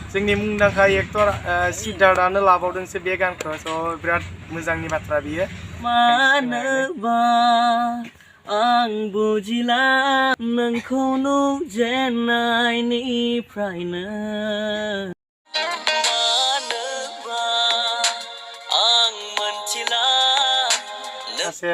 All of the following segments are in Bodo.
जोंनि मुंदांखा एक्टर सिद्धार्थआनो लाबावदोंसो बे गानखौ स' बिराद मोजांनि बाथ्रा बियो मानोबा आं बुजिला नोंखौ नुजेननायनिफ्रायनो मानोबा आं मोनथिला सासे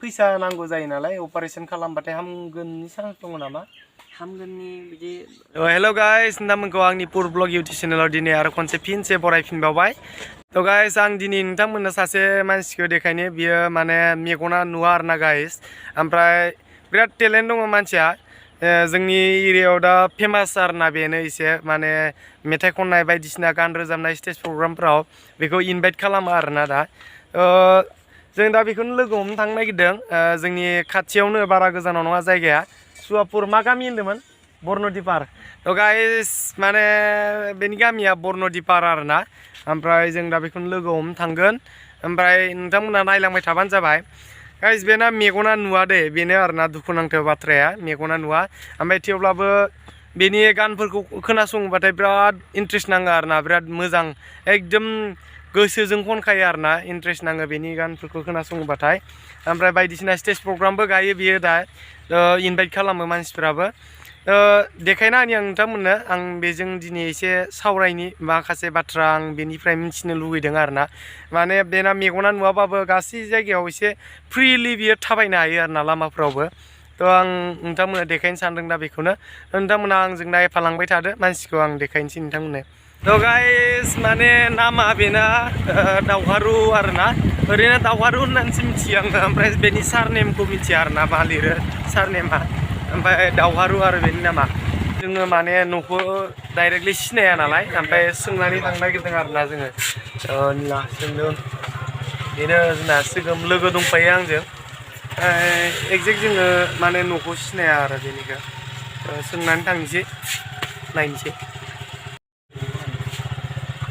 फैसा नांगौ जायो नालाय अपारेशन खालामबाथाय हामगोननि चान्स दङ नामा हामगोननि बिदि हेल' गाइस नोंथांमोनखौ आंनि पुर ब्लग इउटुब चेनेलाव दिनै आरो खनसे फिनसे बरायफिनबावबाय थ' गाइस आं दिनै नोंथांमोननो सासे मानसिखौ देखायनो बियो माने मेगना नुवा आरोना गाइस ओमफ्राय बिराद टेलेन्ट दङ मानसिया जोंनि एरियायाव दा फेमास आरोना बेनो एसे माने मेथाइ खननाय बायदिसिना गान रोजाबनाय स्टेज प्रग्रामफ्राव बेखौ इनभाइट खालामो आरोना दा जों दा बेखौनो लोगो हमनो थांनो नागिरदों जोंनि खाथियावनो बारा गोजानाव नङा जायगाया सुवापुर मा गामि होनदोंमोन बर्नदिपार थ' गाइस माने बेनि गामिया बर्नदिपार आरोना ओमफ्राय जों दा बेखौनो लोगो हमनो थांगोन ओमफ्राय नोंथांमोना नायलांबाय थाबानो जाबाय गाइस बेना मेगना नुवा दे बेनो आरोना दुखुनांथाव बाथ्राया मेगना नुवा ओमफ्राय थेवब्लाबो बेनि गानफोरखौ खोनासङोबाथाय बिराद इन्ट्रेस्ट नाङो आरोना बिराद मोजां एकदम गोसोजों खनखायो आरोना इन्ट्रेस्ट नाङो बेनि गानफोरखौ खोनासङोबाथाय ओमफ्राय बायदिसिना स्टेज प्रग्रामबो गायो बियो दा इनभाइट खालामो मानसिफ्राबो देखायना होनि आं नोंथांमोननो आं बेजों दिनै एसे सावरायनि माखासे बाथ्रा आं बेनिफ्राय मिथिनो लुगैदों आरोना माने बेना मेगना नुवाबाबो गासै जायगायाव एसे फ्रिलि बियो थाबायनो हायो आरोना लामाफ्रावबो थ' आं नोंथांमोननो देखायनो सानदों दा बेखौनो नोंथांमोना आंजों नायफालांबाय थादो मानसिखौ आं देखायनोसै नोंथांमोननो थ' गाइस माने नामा बेना दावहारु आरोना ओरैनो दावहारु होननानैसो मिथियो आङो ओमफ्राय बेनि सारनेमखौ मिथिया आरोना मा लिरो सारनेमा ओमफ्राय दावहारु आरो बेनि नामा जोङो माने न'खौ डाइरेक्टलि सिनाया नालाय ओमफ्राय सोंनानै थांनो नागिरदों आरोना जोङो निला सोंदों बेनो जोंना सिगां लोगो दंफायो आंजों एक्जेक्ट जोङो माने न'खौ सिनाया आरो बेनिखौ सोंनानै थांनोसै नायनोसै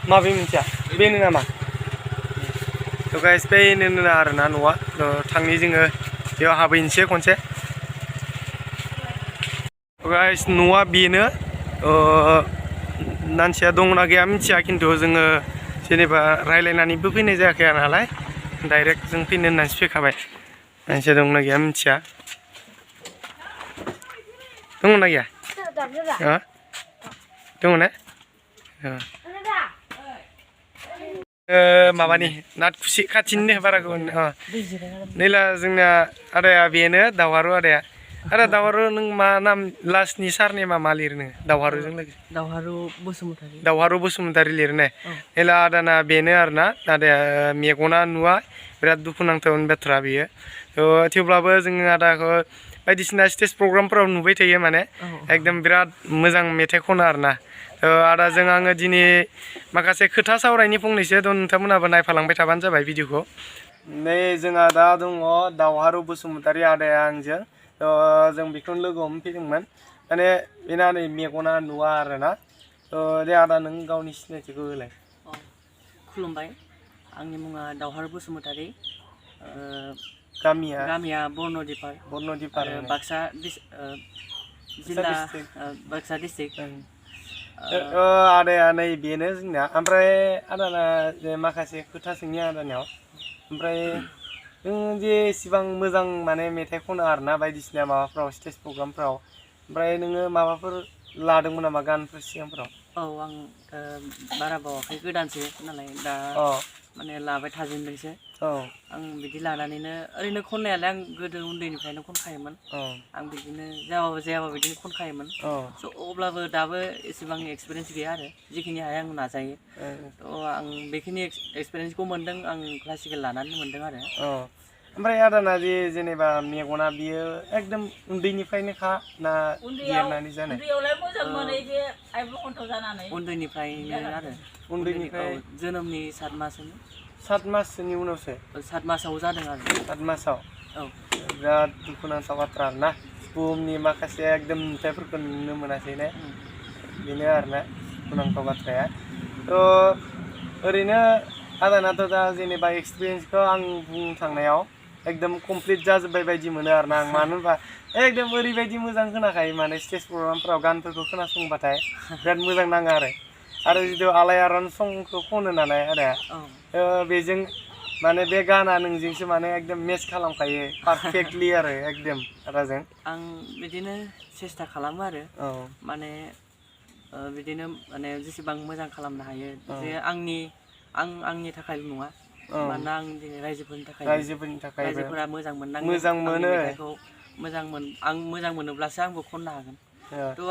माबे मोनसेया बेनो नामा थ' गाइस बेनो आरोना न'आ थांनि जोङो बेयाव हाबहैनोसै खनसे गाइस न'आ बेनो मानसिया दंना गैया मिथिया खिन्थु जोङो जेनेबा रायलायनानैबो फैनाय जायाखै नालाय डाइरेक्ट जों फैनो होननानैसो फैखाबाय मानसिया दंना गैया मिथिया दंना गैया दङ ना माबानि नाथखुसि खाथिनिनो बारा गुबुन नैला जोंना आदाया बेनो दावहारु आदाया आदा दावहारु नों मा नाम लास्टनि सारनेमा मा लिरो नोङो दावहारुजों लोगोसे दावहारु बसुमतारी लिरो ने नैला आदाना बेनो आरोना आदाया मेगना नुवा बिराद दुखुनांथावनि बाथ्रा बेयो थ' थेवब्लाबो जोङो आदाखौ बायदिसिना स्टेज प्रग्रामफोराव नुबाय थायो माने एकदम बिराद मोजां मेथाइ खनो आरोना आदाजों आङो दिनै माखासे खोथा सावरायनि फंनैसो नोंथांमोनाबो नायफालांबाय थाबानो जाबाय भिडिअखौ नै जोंहा दा दङ दावहारु बसुमतारी आदाया आंजों जों बेखौनो लोगो हमनो फैदोंमोन माने बेना नै मेगना नुवा आरोना दे आदा नों गावनि सिनायथिखौ होलाय खुलुमबाय आंनि मुङा दावहारु बसुमतारी गामिया बर्नदिपार बाक्सा जिल्ला बाक्सा डिस्ट्रिक्ट आदाया नै बेनो जोंना ओमफ्राय आदाना माखासे खोथा सोंनि आदानियाव ओमफ्राय नों जे एसेबां मोजां माने मेथाइ खनो आरोना बायदिसिना माबाफ्राव स्टेज प्रग्रामफ्राव ओमफ्राय नोङो माबाफोर लादोंमोन नामा गानफोर सिगांफ्राव औ आं बारा बावाखै गोदानसो नालाय दा माने लाबाय थाजेनदोंसो आं बिदि लानानैनो ओरैनो खननायालाय आं गोदो उन्दैनिफ्रायनो खनखायोमोन आं बिदिनो जायाबाबो बिदिनो खनखायोमोन अब्लाबो दाबो एसेबां एक्सपिरियेन्स गैया आरो जिखिनि हायो आं नाजायो थ' आं बेखिनि एक्सपिरियेन्सखौ मोन्दों आं क्लासिकेल लानानै मोन्दों आरो ओमफ्राय आदाना जे जेनेबा मेगना बियो एकदम उन्दैनिफ्रायनोखा ना देरनानै जानाय उन्दैनिफ्रायनो आरो उन्दैनिफ्राय जोनोमनि 7 माससोनि उनावसो 7 मासाव जादों आरो 7 मासाव बिराद दुखुनांथाव बाथ्रा आरोना बुहुमनि माखासे एकदम नुथायफोरखौ नुनो मोनासै ने बेनो आरोना दुखुनांथाव बाथ्राया थ' ओरैनो आदानाथ' दा जेनेबा एक्सपिरियेन्सखौ आं बुंनो थांनायाव एकदम कमप्लिट जाजोब्बाय बायदि मोनो आरोना आं मानो होनबा एकदम ओरैबायदि मोजां खोनाखायो माने स्टेज प्रग्रामफ्राव गानफोरखौ खोनासंबाथाय बिराद मोजां नाङो आरो आरो जितु आलायारन संखौ खनो नालाय आदाया बेजों माने बे गाना नोंजोंसो माने एकदम मेच खालामखायो पारफेक्टलि आरो एकदम आदाजों आं बिदिनो सेस्था खालामो आरो माने बिदिनो माने जेसेबां मोजां खालामनो हायो जे आंनि थाखायल' नङा मानोना आं दिनै रायजोफोरनि थाखाय रायजोफोरा मोजां मोनो मेथाइखौ आं मोजां मोनोब्लासो आंबो खननो हागोन थ'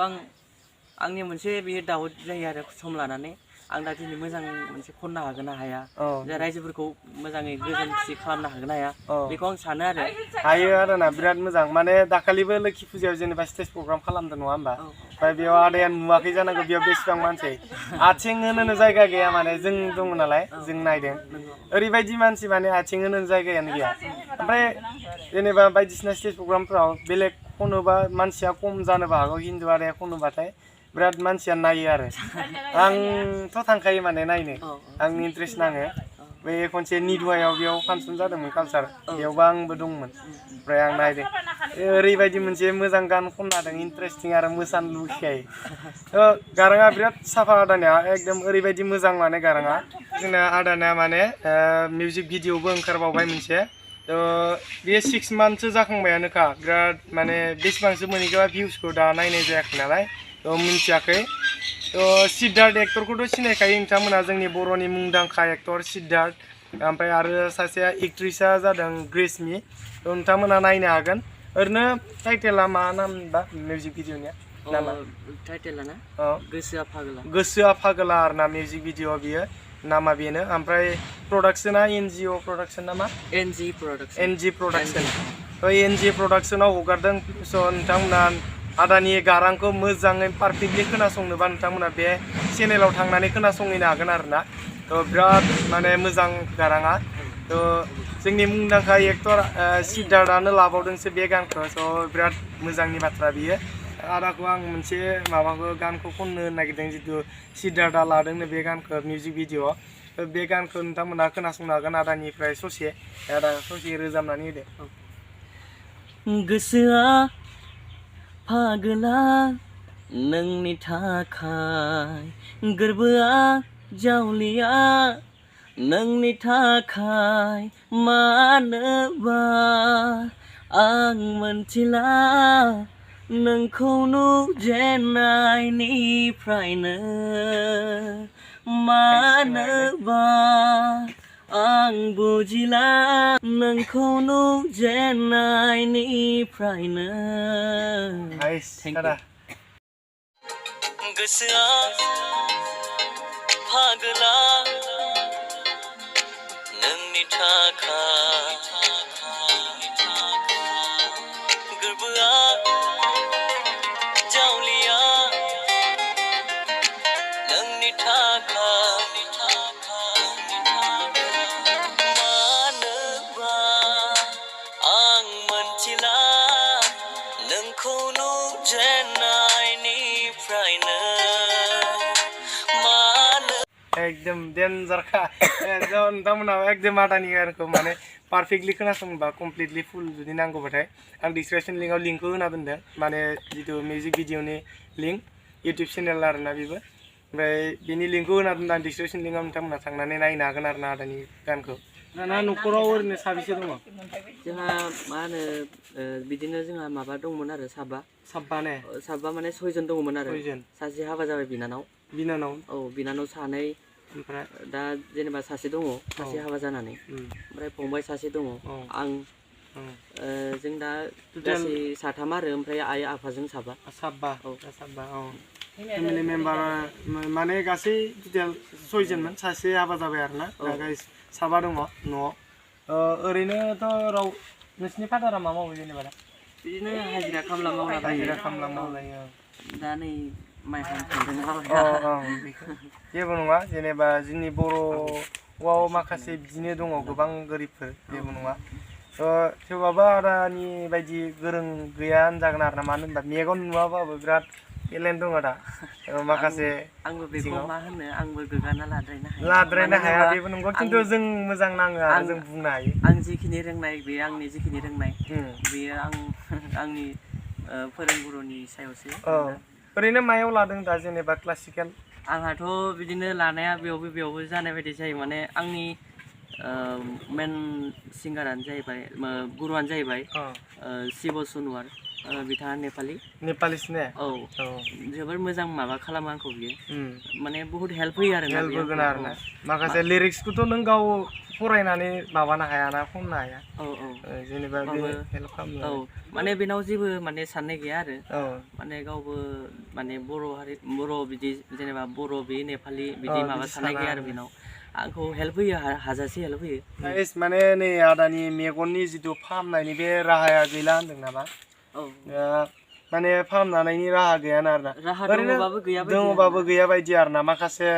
आंनि मोनसे बेयो दाउट जायो आरो सम लानानै आं दा दिनै मोजां मोनसे खननो हागोन ना हाया जे रायजोफोरखौ मोजाङै गोजोन खुसि खालामनो हागोन ना हाया बेखौ आं सानो आरो हायो आरोना बिराद मोजां माने दाखालिबो लोखि फुजायाव जेनेबा स्टेज प्रग्राम खालामदों नङा होमबा ओमफ्राय बेयाव आदाया नुवाखै जानांगौ बेयाव बेसेबां मानसि आथिं होनोनो जायगा गैया माने जों दङ नालाय जों नायदों ओरैबायदि मानसि माने आथिं होनोनो जायगायानो गैया ओमफ्राय जेनेबा बायदिसिना स्टेज प्रग्रामफ्राव बेलेग खनोबा मानसिया खम जानोबो हागौ खिन्थु आदाया खनोबाथाय बिराद मानसिया नायो आरो आंथ' थांखायो माने नायनो आंनि इन्ट्रेस्ट नाङो बे खनसे निदुवायाव बेयाव फांसन जादोंमोन कालचार बेयावबो आंबो दंमोन ओमफ्राय आं नायदों ओरैबायदि मोनसे मोजां गान खननो हादों इन्ट्रेस्टिं आरो मोसानो लुगैखायो गाराङा बिराद साफा आदानिया एकदम ओरैबायदि मोजां माने गाराङा जोंना आदाना माने मिउजिक भिडिअबो ओंखारबावबाय मोनसे बेयो 6 मान्थसो जाखांबायानोखा बिराद माने बेसेबांसो मोनहैगोबा भिउसखौ दा नायनाय जायाखै नालाय मिन्थियाखै सिद्धार्थ एक्टरखौथ' सिनायखायो नोंथांमोना जोंनि बर'नि मुंदांखा एक्टर सिद्धार्थ ओमफ्राय आरो सासेया एक्ट्रिसा जादों ग्रेसमि नोंथांमोना नायनो हागोन ओरैनो टाइटेला मा नाम बा मिउजिक भिडिअनिया नामा टाइटेला ना गोसोआ फागोला आरोना मिउजिक भिडिअ बियो नामा बेनो ओमफ्राय प्रडाक्शना एनजिअ प्रडाक्शन नामा एनजि प्रडाक्शन एनजि प्रडाक्शनाव हगारदों स' नोंथांमोना आदानि गारांखौ मोजाङै पारफेक्टलि खोनासंनोबा नोंथांमोना बे चेनेलाव थांनानै खोनासंहैनो हागोन आरोना बिराद माने मोजां गाराङा जोंनि मुंदांखा एक्टर सिद्धार्थआनो लाबावदोंसो बे गानखौ स' बिराद मोजांनि बाथ्रा बियो आदाखौ आं मोनसे माबाखौ गानखौ खननो नागिरदों जितु सिद्धार्थआ लादोंनो बे गानखौ मिउजिक भिडिअ बे गानखौ नोंथांमोना खोनासंनो हागोन आदानिफ्राय ससे आदा ससे रोजाबनानै होदो गोसोआ फागोला नोंनि थाखाय गोरबोआ जावलिया नोंनि थाखाय मानोबा आं मोनथिला नोंखौ नुजेननायनिफ्रायनो मानोबा आं बुजिला नोंखौ नुजेननायनिफ्रायनो गोसोआ फागोला नोंनि थाखाय गोरबोआ जावलिया नोंनि थाखाय मानोबा आं मोनथिला नोंखौ नुजेननायनिफ्रायनो एकदम डेन्जारखा नोंथांमोना एकदम आदानि गानखौ माने पारफेक्टलि खोनासंबा कमप्लिटलि फुल जुदि नांगौबाथाय आं डिसक्रिपसन लिंकखौ होना दोनदों माने जितु मिउजिक भिडिअनि लिंक इउटुब चेनेल आरोना बेबो ओमफ्राय बेनि लिंकखौ होना दोनदों आं डिसक्रिपसन लिंकआव नोंथांमोना थांनानै नायनो हागोन आरोना आदानि गानखौ दाना न'खराव ओरैनो साबेसे दङ जोंहा मा होनो बिदिनो जोंहा माबा दंमोन आरो साबा माने 6 जन दङमोन आरो सासे हाबा जाबाय बिनानाव औ बिनानाव सानै ओमफ्राय दा जेनेबा सासे दङ सासे हाबा जानानै ओमफ्राय फंबाय सासे दङ आं जों दा गासै 3 आरो ओमफ्राय आइ आफाजों साबा फेमिलि मेम्बार माने गासै टटेल 6 जनमोन सासे हाबा जाबाय आरोना गाइस साबा दङ न'आव ओरैनोथ' राव नोंसिनि फादारा मा मावो जेनेबा बिदिनो हाजिरा खामला मावलायो दा नै माइ हानो जेबो नङा जेनेबा जोंनि बर'आव माखासे बिदिनो दङ गोबां गोरिबफोर जेबो नङा थेवबाबो आदानि बायदि गोरों गैया होनजागोन आरो ना मानो होनबा मेगन नुवाबाबो बिराद टेलेन्ट दङ दा माखासे आंबो बेखौ मा होनो आंबो गोगाना लाद्रायनो हाया बेबो नंगौ खिन्थु जों मोजां नाङो आरो जों बुंनो हायो आं जिखिनि रोंनाय बे आंनि जिखिनि रोंनाय बेयो आंनि फोरोंगुरुनि सायावसो ओरैनो मायाव लादों दा जेनेबा क्लासिकेल आंहाथ' बिदिनो लानाया बेयावबो जानाय बायदि जायो माने आंनि मेन सिंगारानो जाहैबाय गुरुआनो जाहैबाय शिब सनवार बिथाङा नेपालिस ने औ जोबोर मोजां माबा खालामो आंखौ बियो माने बहुत हेल्प होयो आरो हेल्प होगोन आरो ना माखासे लिरिक्सखौथ' नों गाव फरायनानै माबानो हायाना खननो हाया जेनेबा बे हेल्प खालामो औ माने बेनाव जेबो माने साननाय गैया आरो माने गावबो माने बर' बिदि जेनेबा बर' बे नेपालि बिदि माबा साननाय गैया आरो बेनाव आंखौ हेल्प होयो हाजासे हेल्प होयो माने नै आदानि मेगननि जिथु फाहामनायनि बे राहाया गैला होनदों नामा माने फाहामनायनि राहा गैयाना आरोना ओरैनो दङबाबो गैया बायदि आरोना माखासे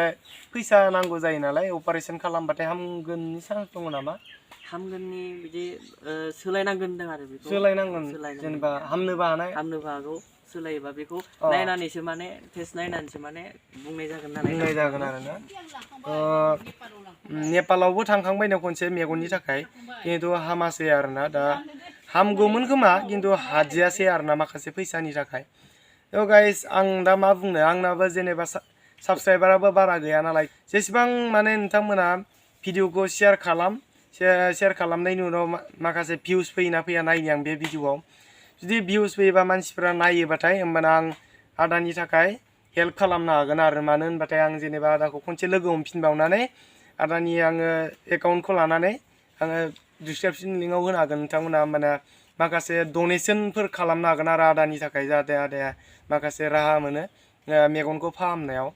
फैसा नांगौ जायो नालाय अपारेसन खालामबाथाय हामगोननि चान्स दङ नामा हामगोननि बिदि सोलायनांगोन होनदों आरो बेखौ सोलायनांगोन जेनेबा हामनोबो हागौ सोलायोबा बेखौ नायनानैसो माने टेस्ट नायनानैसो माने बुंनाय जागोन आरोना नेपालावबो थांखांबाय खनसे मेगननि थाखाय खिन्थु हामासै आरोना दा हामगौमोन खोमा खिन्थु हादियासै आरोना माखासे फैसानि थाखाय गाइस आं दा मा बुंनो आंनाबो जेनेबा साबसक्राइबाराबो बारा गैया नालाय जेसेबां माने नोंथांमोना भिडिअखौ शेयार खालामनायनि उनाव माखासे भिउस फैयोना फैया नायनो आं बे भिडिअआव जुदि भिउस फैयोबा मानसिफ्रा नायोबाथाय होमबाना आं आदानि थाखाय हेल्प खालामनो हागोन आरो मानो होनबाथाय आं जेनेबा आदाखौ खनसे लोगो हमफिनबावनानै आदानि आङो एकाउन्टखौ लानानै आङो डिसक्रिपसन लिंकआव होनो हागोन नोंथांमोना होमबाना माखासे डनेसनफोर खालामनो हागोन आरो आदानि थाखाय जाहाथे आदाया माखासे राहा मोनो मेगनखौ फाहामनायाव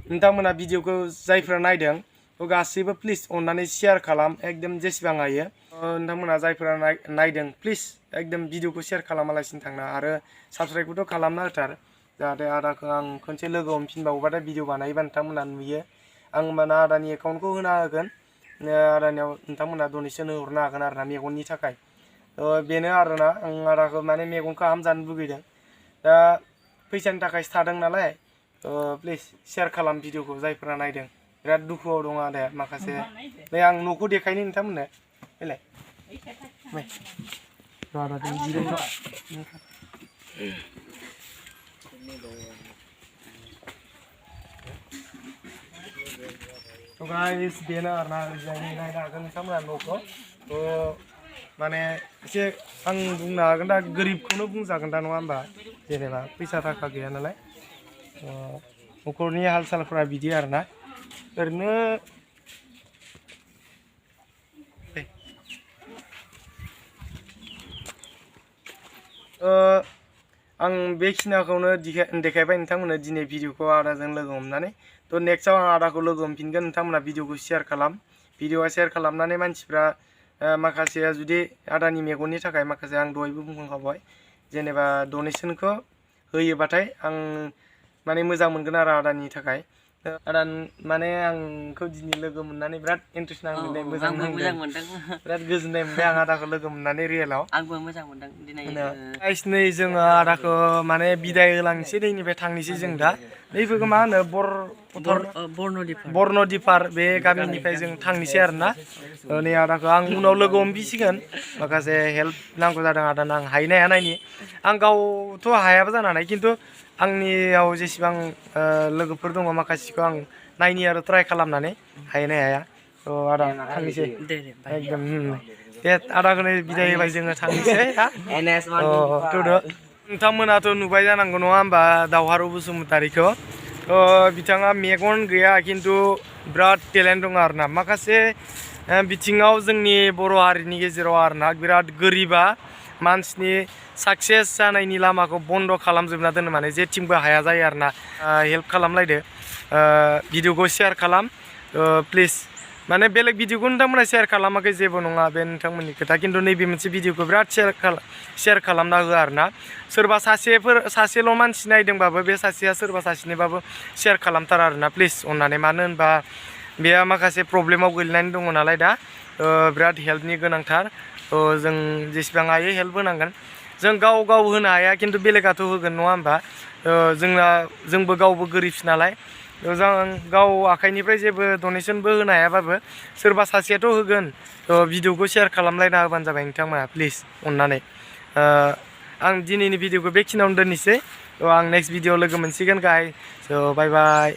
नोंथांमोना भिडिअखौ जायफ्रा नायदों गासैबो प्लिज अननानै शेयार खालाम एकदम जेसेबां हायो नोंथांमोना जायफ्रा नायदों प्लिज एकदम भिडिअखौ शेयार खालामालासिनो थांना आरो साबसक्राइबखौथ' खालामना होथार जाहाथे आदाखौ आं खनसे लोगो हमफिनबावबाथाय भिडिअ बानायोबा नोंथांमोना नुयो आं होमबाना आदानि एकाउन्टखौ होना होगोन आदानियाव नोंथांमोना डनेसन हरनो हागोन आरोना मेगननि थाखाय बेनो आरोना आं आदाखौ माने मेगनखौ हामजानो लुगैदों दा फैसानि थाखायसो थादों नालाय प्लिज शेयार खालाम भिडिअखौ जायफोरा नायदों बिराद दुखुआव दं आदाया माखासे नै आं न'खौ देखायनो नोंथांमोननो फैलाय गाइस बेनो आरोना नायनो हागोन नोंथांमोना न'खौ माने एसे आं बुंनो हागोन दा गोरिबखौनो बुंजागोन दा नङा होमबा जेनेबा फैसा थाखा गैया नालाय न'खरनि हाल सालफ्रा बिदि आरोना ओरैनो आं बेखिनिखौनो देखायबाय नोंथांमोननो दिनै भिडिअखौ आदाजों लोगो हमनानै थ' नेक्स्टआव आं आदाखौ लोगो हमफिनगोन नोंथांमोना भिडिअखौ शेयार खालाम भिडिअआ शेयार खालामनानै मानसिफ्रा माखासेया जुदि आदानि मेगननि थाखाय माखासे आं दहायबो बुंखांखाबाय जेनेबा डनेसनखौ होयोबाथाय आं माने मोजां मोनगोन आरो आदानि थाखाय आदा माने आंखौ दिनै लोगो मोननानै बिराद इन्ट्रेस्ट नांदों मोजां मोनदों बिराद गोजोननाय मोनबाय आं आदाखौ लोगो मोननानै रियेलाव आंबो मोजां मोनदों दिनै गाइस नै जोङो आदाखौ माने बिदाय होलांनोसै दैनिफ्राय थांनोसै जों दा नैफोरखौ मा होनो बर्नदिपार बे गामिनिफ्राय जों थांनोसै आरोना नै आदाखौ आं उनाव लोगो हमफिनसिगोन माखासे हेल्प नांगौ जादों आदानो आं हायो ना हाया नायनि आं गावथ' हायाबो जानो हानाय खिन्थु आंनियाव जेसेबां लोगोफोर दङ माखासेखौ आं नायनि आरो ट्राइ खालामनानै हायो ना हाया आदा थांनोसै एकदम दे आदाखौ बिदाय होबाय जोङो थांनोसै नोंथांमोनाथ' नुबाय जानांगौ नङा होमबा दावहारु बसुमतारीखौ बिथाङा मेगन गैया खिन्थु बिराद टेलेन्ट दङ आरोना माखासे बिथिङाव जोंनि बर' हारिनि गेजेराव आरोना बिराद गोरिबा मानसिनि साक्सेस जानायनि लामाखौ बन्द खालामजोबना दोनो माने जेथिंबो हाया जायो आरोना हेल्प खालामलायदो भिडिअखौ शेयार खालाम प्लिज माने बेलेग भिडिअखौ नोंथांमोना शेयार खालामाखै जेबो नङा बे नोंथांमोननि खोथा खिन्थु नैबे मोनसे भिडिअखौ बिराद शेयार खालामना हो आरोना सोरबा सासेल' मानसि नायदोंबाबो बे सासेया सोरबा सासेनिबाबो शेयार खालामथार आरोना प्लिज अननानै मानो होनबा बेहा माखासे प्रब्लेमाव गोलैनानै दङ नालाय दा बिराद हेल्पनि गोनांथार जों जेसेबां हायो हेल्प होनांगोन जों गाव होनो हाया खिन्थु बेलेगाथ' होगोन नङा होमबा जोंबो गावबो गोरिबसो नालाय जों गाव आखाइनिफ्राय जेबो डनेसनबो होनो हायाबाबो सोरबा सासेयाथ' होगोन भिडिअखौ शेयार खालामलायना होबानो जाबाय नोंथांमोना प्लिज अननानै आं दिनैनि भिडिअखौ बेखिनियावनो दोननोसै आं नेक्स्ट भिडिअ लोगो मोनसिगोन गाइस स' बाय बाय